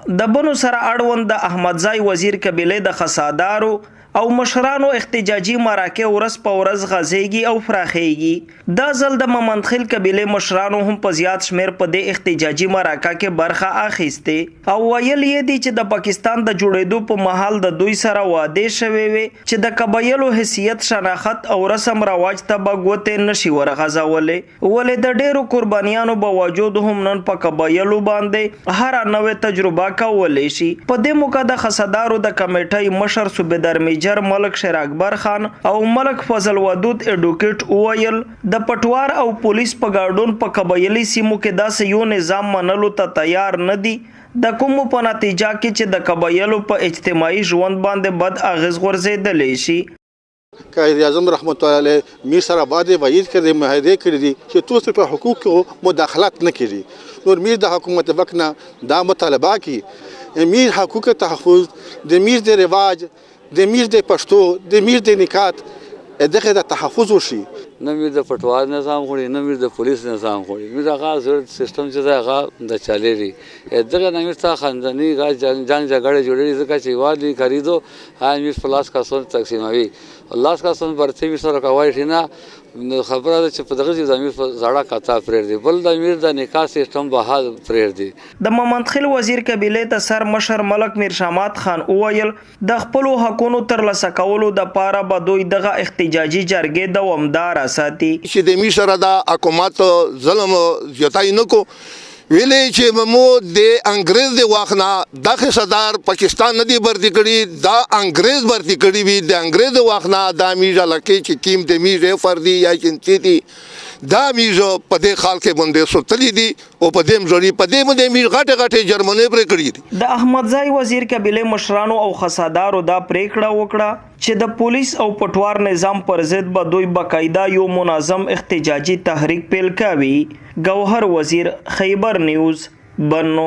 د بنو سره اړوند د احمدزای وزیر قبیلې د خسادارو او مشرانو احتجاجي مراکې ورځ په ورځ غځېږي او پراخېږي. دا ځل د ممندخیل قبیلې مشرانو هم په زیات شمېر په دې احتجاجي مراکه کې برخه اخیستې او ویل یې دي چې د پاکستان د جوړېدو په مهال د دوی سره وعدې شوې وې چې د قبایلو حیثیت، شناخت او رسم رواج ته به ګوتې نشي ورغځولې، ولې د ډېرو قربانیانو باوجود هم نن په قبایلو باندې هره نوې تجربه کولی شي. په دې موقع د خسدارو د کمیټۍ مشر صوبیدار میجر ملک شیر اکبر خان او ملک فضل ودود ایډوکیټ وویل، د پټوار او پولیس په ګاډون په قبایلي سیمو کې داسې یو نظام منلو ته تیار نه دي د کومو په نتیجه کې چې د قبایلو په اجتماعي ژوند باندې بد اغېز غورځېدلی شي. قائد اعظم رحمت الله علیه میر سره وعده وعید کړی، معاهده کړې دي چې تاسو په حقوقو مداخلت نه کړي. نور میر د حکومت وخت نه دا مطالبه کی میر حقوق تحفظ، د میر د رواج، د میر د پښتو، د میر د نکات دغه د تحفظ وشي. نه میر د پټوار نظام غواړي، نه میر د پولیس نظام غواړي. میر هغه زوړ سیستم چې دی هغه د چلېږي. دغه نه میر ته خانداني جنګ جګړې جوړېږي، ځکه چې هېواد یې خریدو هغه میر په لاس کسان تقسیموي. لاس کسان برتي میر سره کوای شي نه. خبره ده چې په دغه ځای د امیر په زړه کتا پرېږدي، بل د امیر د نکاح سیستم بحال پرېږدي. د ممندخیل وزیر قبیلې ته سر مشر ملک میرشامات خان وویل، د خپلو حقونو ترلاسه کولو دپاره به دوی دغه احتجاجي جرګې دوامداره ساتي. چې د امیر سره دا حکومت ظلم زیاتای نه کو، ویلې چې مو د انګريز د وخت نه د خصدار پاکستان نه دی برتی کړي، دا انګريز برتی کړي وي. د انګريز د وخت نه دا میږه لکه چې کیم د میږه فردي یا جنسي دي، دا میږه په دې خال کې باندې سوتلې دي او په دې مزوري په دې باندې میږ غټه غټه جرمنې پر کړی دي. د احمدزای وزیر قبیلې مشرانو او خسادارو دا پریکړه وکړه چې د پولیس او پټوار نظام پر ضد به دوی باقاعده یو منظم احتجاجي تحریک پیل کوي. ګوهر وزیر، خیبر نیوز، بنو.